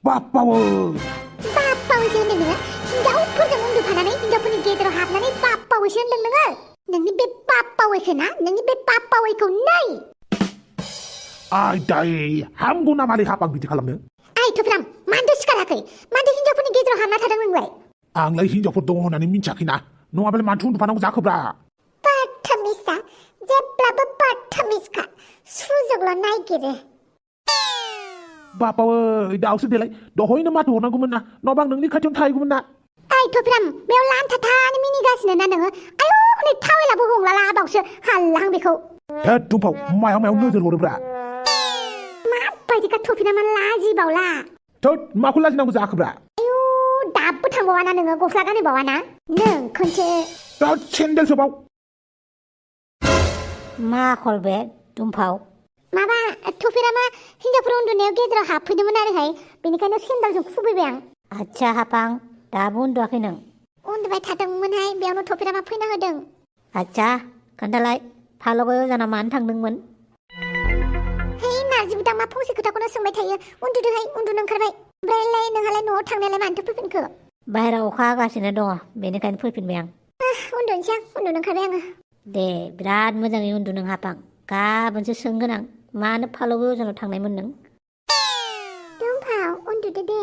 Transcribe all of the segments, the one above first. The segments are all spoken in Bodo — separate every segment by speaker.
Speaker 1: 빠빠워.
Speaker 2: 빠빠오시는 능아 हिनजावफोरजों उन्दुफानानै हिनजावफोरनि गेजेराव हाबनानै 빠빠오시는 नोङो नोंनि बे 빠빠오이खौना नोंनि बे 빠빠오이खौ नाय
Speaker 1: 아이 다이 함구나 말이 합방 비디 खालामनो
Speaker 2: आइ थुफ्राम मानोथो सिखाराखै मानोथो हिनजावफोरनि गेजेराव हाबना थादों नोंलाय
Speaker 1: आंलाय हिनजावफोर दङ होननानै मिन्थियाखैना नङाबालाय माथो उन्दुफानांगौ जाखोब्रा
Speaker 2: बाथामिसा जेब्लाबो बाथामिसखा सुजुगल' नायगिरो
Speaker 1: बापावो दाउसो देलाय दहयनो माथो हरनांगौमोन ना नङाबा आं नोंनि खाथियावनो थाहैगौमोन ना
Speaker 2: आइ थुफ्राम बेयाव लानथाथानो मिनिगासिनो ना नोङो आयौ हनै थावेलाबो हंलाला बावसो हाल्लाहां बेखौ
Speaker 1: थोद दुमफाव मायाव नोजोर हरोब्रा
Speaker 2: माबायदिखा थुफ्रामा लाजिबावला
Speaker 1: थोद माखौ लाजिनांगौ जाखोब्रा
Speaker 2: आयौ दाबो थांबावाना नोङो गस्ला गानबावाना नों खनसे
Speaker 1: थोद सेन्देलसो बाव
Speaker 3: मा खल बे दुमफाव
Speaker 2: माबा थुफ्रामा हिनजावफोर उन्दुनायाव गेजेराव हाबफैदोंमोन आरोहाय बेनिखायनो सेन्देलजों खुबैबाय आं
Speaker 3: आच्छा हापां दाबो उन्दुआखै नों
Speaker 2: उन्दुबाय थादोंमोनहाय बेयावनो थुफ्रामा फैना होदों
Speaker 3: आच्छा खोन्थालाय फालगायाव जाना मानो थांदोंमोन
Speaker 2: है नारजि बुदां मा फंसे खोथाखौनो सोंबाय थायो उन्दुदोहाय उन्दुनो ओंखारबाय ओमफ्रायलाय नोंहालाय न'आव थांनायालाय मानोथो फैफिनखो
Speaker 3: बाहेरायाव अखा हागासिनो दङ बेनिखायनो फैफिनबाय आं
Speaker 2: उन्दुनोसै आं उन्दुनो ओंखारबाय आङो
Speaker 3: दे बिराद मोजाङै उन्दु नों हापां गाबोनसो सोंगोन आं मानो फालगायाव जाना थांनायमोन नों
Speaker 2: दुमफाव उन्दुदो दे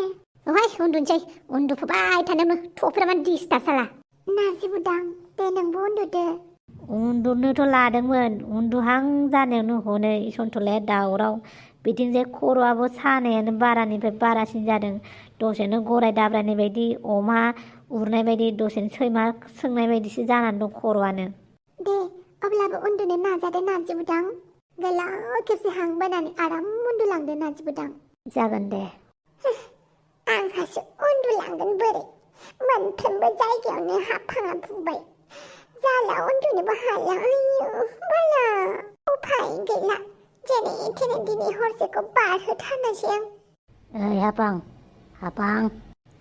Speaker 2: ओहाय उन्दुनोसै उन्दुफुबाय थानायावनो थुफ्रामा डिस्टार्ब साला नारजि बुदां दे नोंबो उन्दुदो
Speaker 3: उन्दुनोथ' लादोंमोन उन्दुहां जानायावनो हनै सन्थलाया दावराव बिथिंजाय खर'आबो सानायानो बारानिफ्राय बारासिन जादों दसेनो गराय दाब्रायनाय बायदि अमा उरनाय बायदि दसेनो सैमा सोंनाय बायदिसो जानानै दं खर'आनो
Speaker 2: दे अब्लाबो उन्दुनो नाजादो नारजि बुदां गोलाव खेबसे हां बोनानै आराम उन्दुलांदो नारजि बुदां
Speaker 3: जागोन दे
Speaker 2: आंहासो उन्दुलांगोन बोरै मोनफ्रोमबो जायगायावनो हाबहाङा बुंबाय जाला उन्दुनोबो हाला आयु बाला उफाय गैला जेने थेने दिनै हरसेखौ बारहोथारनोसै आं
Speaker 3: ओइ हापां हापां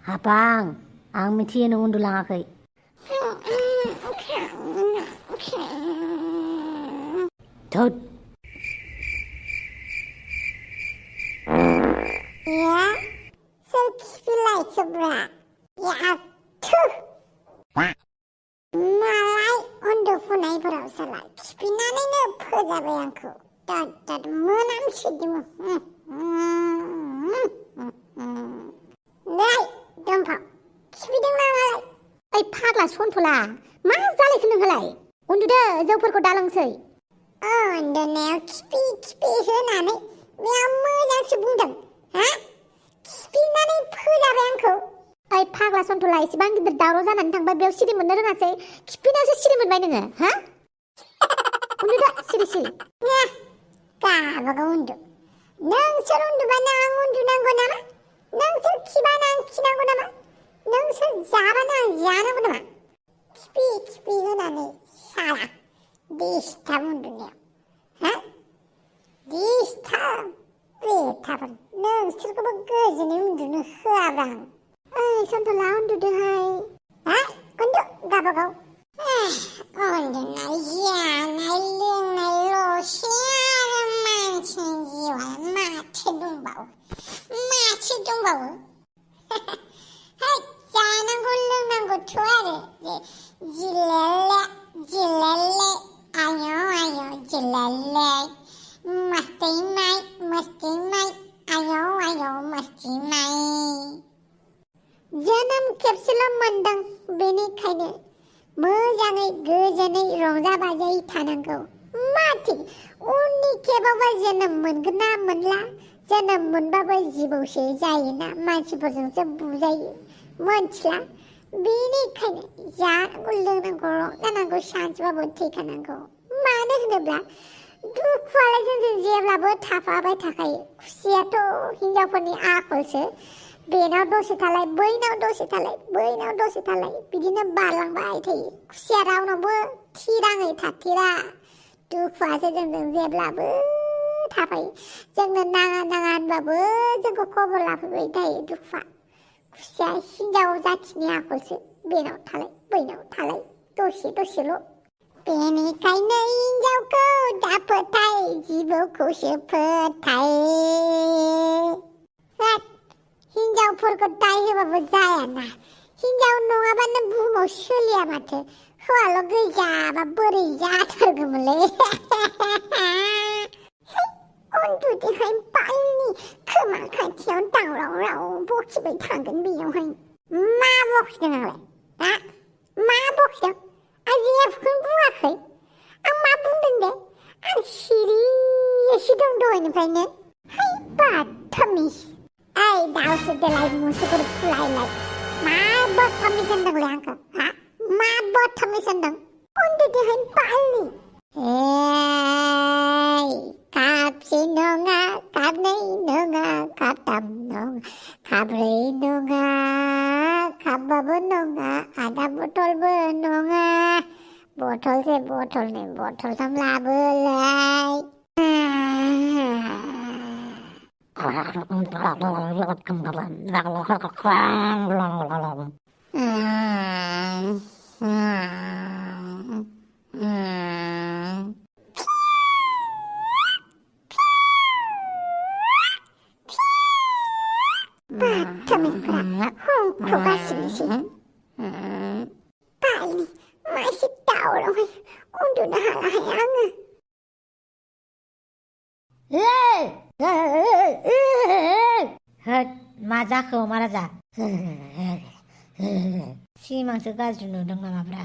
Speaker 3: हापां आं मिथियो नों उन्दुलाङाखै थोद
Speaker 2: या सोर खिफिलायखोब्रा या थु मालाय उन्दुफुनायफोराव साला खिफिनानैनो फोजाबाय आंखौ दाद मोनामसोदों नै दंफां खिफिदों नामालाय ओइ फाग्ला सन्थला मा जालायखो नोंहालाय उन्दुदो जौफोरखौ दालोंसै उन्दुनायाव खिफि खिफि होनानै बेयाव मोजांसो बुंदों हा खिफिनानै फोजाबाय आंखौ ओइ फाग्ला सन्थला एसेबां गिदिर दावराव जानानै थांबाय बेयाव सिरि मोननो रोङासै खिफिनायावसो सिरि मोनबाय नोङो हा उन्दुदो सिरि सिरि गाबागाव उन्दु नोंसोर उन्दुबानो आं उन्दुनांगौ नामा नोंसोर खिबानो आं खिनांगौ नामा नोंसोर जाबानो आं जानांगौ नामा खिफि खिफि होनानै साला डिस्टार्ब उन्दुनायाव हा डिस्टार्ब बेथाफोर नोंसोरखौबो गोजोनै उन्दुनो होआब्रा आं ओइ सन्थला उन्दुदोहाय हा उन्दु गाबागाव उन्दुनाय जानाय लोंनायल'सो आरो मानसिनि जिउआ माथो दंबावो है जानांगौ लोंनांगौथ' आरो जिलेले जिलेले आयौ आयौ जिलेले मस्ती माय आयौ आयौ मस्ती माय जोनोम खेबसेल' मोनदों बेनिखायनो मोजाङै गोजोनै रंजा बाजायै थानांगौ माथो उननि खेबावबा जोनोम मोनगोन ना मोनला जोनोम मोनबाबो जिबौसो जायोना मानसिफोरजोंसो बुजायो मोनथिला बेनिखायनो जानांगौ लोंनांगौ रंजानांगौ सानसेबाबो थैखानांगौ मानो होनोब्ला दुखुआलाय जोंजों जेब्लाबो थाफाबाय थाखायो खुसियाथ' हिनजावफोरनि आखलसो बेनाव दसे थालाय बैनाव दसे थालाय बैनाव दसे थालाय बिदिनो बारलांबाय थायो खुसिया रावनावबो थिराङै थाथेरा दुखुआसो जोंजों जेब्लाबो थाफायो जोंनो नाङा नाङा होनबाबो जोंखौ खबर लाफैबाय थायो दुखुआ खुसिया हिनजाव जाथिनि आखलसो बेनाव थालाय बैनाव थालाय दसेल' बेनिखायनो हिनजावखौ दा फोथाय जिबौखौसो फोथाय हिनजाव हौवाफोरखौ दाय होबाबो जायाना हिनजाव नङाबानो बुहुमाव सोलिया माथो हौवाल' गैजाबा बोरै जाथारगौमोनलै उन्दुदोहाय बालनि खोमा खाथियाव दावराव राव बखिबाय थागोन बेयावहाय मा बखिदों आंलाय मा बखिदों आं जेबोखौनो बुङाखै आं मा बुंदों दे आं सिरियैसो दं दहायनिफ्रायनो है बदतमिज ओइ दाउसो देलाय मुसुगुर फुलायलाय मा बदतमिज होनदोंलै आंखौ मा बदतमिज होनदों उन्दुदोहाय बालनि खाबसे नङा खाबनै नङा खाबथाम नङा खाब्रै नङा खाबबाबो नङा आधा बथलबो नङा बथलसे बथलनै बथलथाम लाबोलाय बदतमिजफोरा हंख्रगासिनोसै बालनि मा एसे दावरावहाय उन्दुनो हालाहाय आङो
Speaker 3: होद मा जाखो महाराजा सिमांसो गाज्रि नुदों नामाब्रा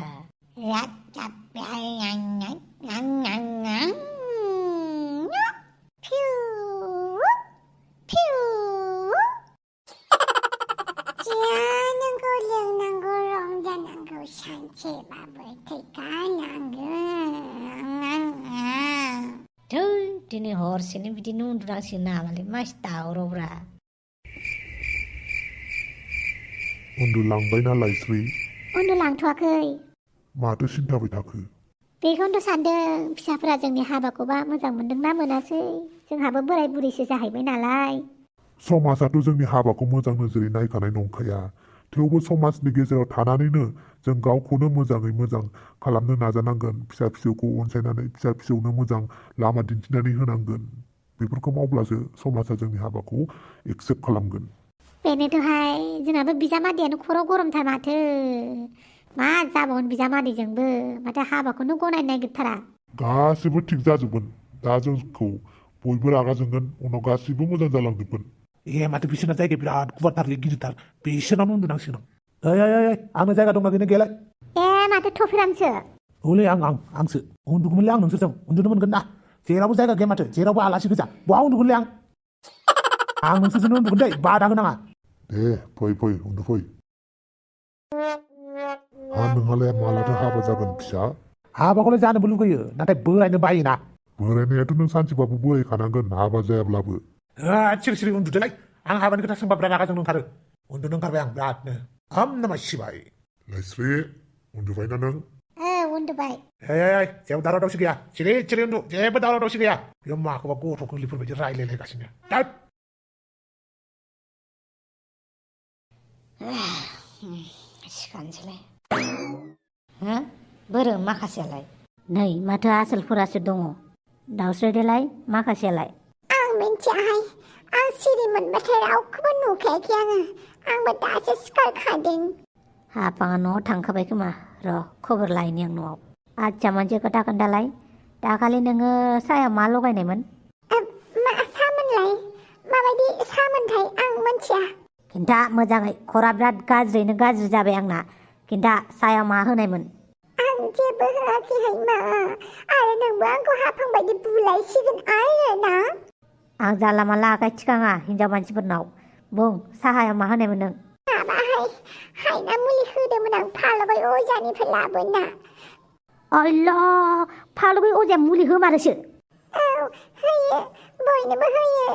Speaker 2: जानांगौ लोंनांगौ रंजानांगौ सानसेबाबो थैखानांगोन
Speaker 3: थै दिनै हरसेनो बिदिनो उन्दुनांसिगोन नामालै मासि दावरावब्रा
Speaker 1: उन्दुलांबायना लाइस्रि
Speaker 2: उन्दुलांथ'वाखै
Speaker 1: माथो सिन्थाबाय थाखो
Speaker 2: बेखौनोथ' सानदों फिसाफोरा जोंनि हाबाखौबा मोजां मोनदोंना मोनासै जोंहाबो बोराय बुरैसो जाहैबाय नालाय
Speaker 1: समाजाथ' जोंनि हाबाखौ मोजां नोजोरै नायखानाय नंखाया थेवबो समाजनि गेजेराव थानानैनो जों गावखौनो मोजाङै मोजां खालामनो नाजानांगोन फिसा फिसौखौ अनसायनानै फिसा फिसौनो मोजां लामा दिन्थिनानै होनांगोन बेफोरखौ मावब्लासो समाजा जोंनि हाबाखौ एक्सेप्ट खालामगोन
Speaker 2: बेनोथ'हाय जोंनाबो बिजामादैयानो खर' गरमथार माथो मा जाबावगोन बिजामादैजोंबो माथो हाबाखौनो गनायनो नागिरथारा
Speaker 1: गासिबो थिग जाजोबगोन दा जोंखौ बयबो रागा जोंगोन उनाव गासिबो मोजां जालांजोबगोन माथो बिसोरना जायगाया बिराद गुवारथारलै गिदिरथार बिसोरनावनो उन्दुनांसिगोन आंनो जायगा दंना गैया गैयालाय
Speaker 2: माथो थफिरामसो
Speaker 1: औलै आंसो उन्दुगौमोनलै आं नोंसोरजों उन्दुनो मोनगोन ना जेरावबो जायगा गैया माथो जेरावबो आलासि गोजा बहा उन्दुगोनलै आं नोंसोरजोंनो उन्दुगोन दै बादा होनाङा दे फै उन्दुफै नोंहालाय मालाथो हाबा जागोन फिसा हाबाखौलाय जानोबो लुगैयो नाथाय बोरायनो बायोना बोरायनायाथ' नों सानसेबाबो बोरायखानांगोन हाबा जायाब्लाबो सिरि उन्दुदोलाय आं हाबानि खोथा सोंबा बिराद रागा जोंनो ओंखारो उन्दुनो ओंखारबाय आं बिरादनो हम नामा सिबाय लाइस्रि उन्दुबायना नों
Speaker 2: उन्दुबाय
Speaker 3: जेबो दावराव दावसि गैया सिरि उन्दु जेबो दावराव दावसि गैया बेयाव माखौबा गथ' गोरलैफोरबायदि रायलायलायगासिनो
Speaker 2: सिखारनोसैलाय
Speaker 3: बोरो माखासेयालाय नै माथो आसोलफोरासो दङ दाउस्रिदेलाय माखासेयालाय
Speaker 2: आं मिन्थियाहाय आं सिरि मोनबाथाय रावखौबो नुखायाखै आंबो दासो सिखारखादों
Speaker 3: हाफाङा न'आव थांखाबाय खोमा र' खबर लायनि आं न'आव आदसा मोनसे खोथा खोन्थालाय दाखालि नोङो सायाव मा लगायनायमोन
Speaker 2: मा सामोनलाय माबायदि सामोनथाय आं मिन्थिया
Speaker 3: खिन्था मोजाङै खरा बिराद गाज्रियैनो गाज्रि जाबाय आंना खिन्था सायाव मा होनायमोन
Speaker 2: आं जेबो होआखैहाय मा आरो नोंबो आंखौ हाफांबायदि बुलायसिगोन आरोना
Speaker 3: आं जाला माला आखाय थिखाङा हिनजाव मानसिफोरनाव बुं साहायाव मा होनायमोन नों
Speaker 2: माबाहाय हायना मुलि होदोंमोन आं फालबाय अजानिफ्राय लाबोना
Speaker 3: अल्ला फालुबै अजाया मुलि होमारोसो
Speaker 2: औ होयो बयनोबो होयो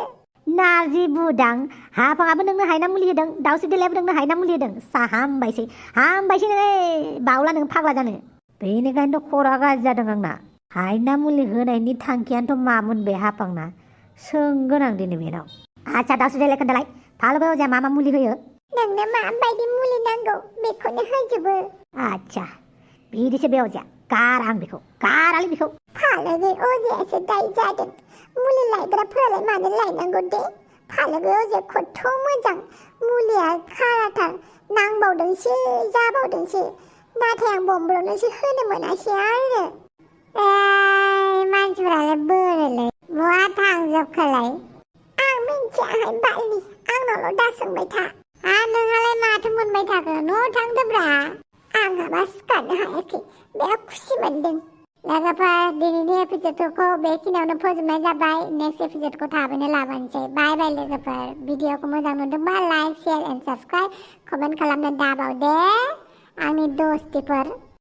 Speaker 3: नारजि बुदां हाफाङाबो नोंनो हायना मुलि होदों दाउस्रि देलायाबो नोंनो हायना मुलि होदों हामबायसै नोङो बावला नों फाग्ला जानो बेनिखायनोथ' खरा गाज्रि जादों आंना हायना मुलि होनायनि थांखियानोथ' मामोन बे हाफांना सोंगोन आं दिनै बेनाव आदसा दाउस्रि देलाय खोन्थालाय फालुबै अजाया मा मुलि होयो
Speaker 2: नोंनो माबायदि मुलि नांगौ बेखौनो होजोबो
Speaker 3: आदसा बिदिसो बे अजाया गारा आं बेखौ गारालै बेखौ
Speaker 2: फालुबै अजायासो दाय जादों मुलि लायग्राफोरालाय मानो लायनांगौ दे फालुबै अजाया खथ' मोजां मुलिया जाबावदोंसो जाबावदोंसो नाथाय आं बम्ब्रनोसो होनो मोनासै आरो मानसिफ्रालाय बोरैलै बहा थांजोबखोलाय आं मिन्थियाहाय बालनि आंनावल' दा सोंबाय था नोंहालाय माथो मोनबाय थाखो न' थांदोब्रा आंहाबा सिखारनो हायाखै बिराद खुसि मोनदों लोगोफोर दिनैनि एपिसोडखौ बेखिनियावनो फोजोबनाय जाबाय नेक्स्ट एपिसोडखौ थाबैनो लाबोनोसै बाय बाय लोगोफोर भिडिअखौ मोजां नुदोंबा like share and subscribe comment खालामनो दाबाव दे आंनि दोस्तिफोर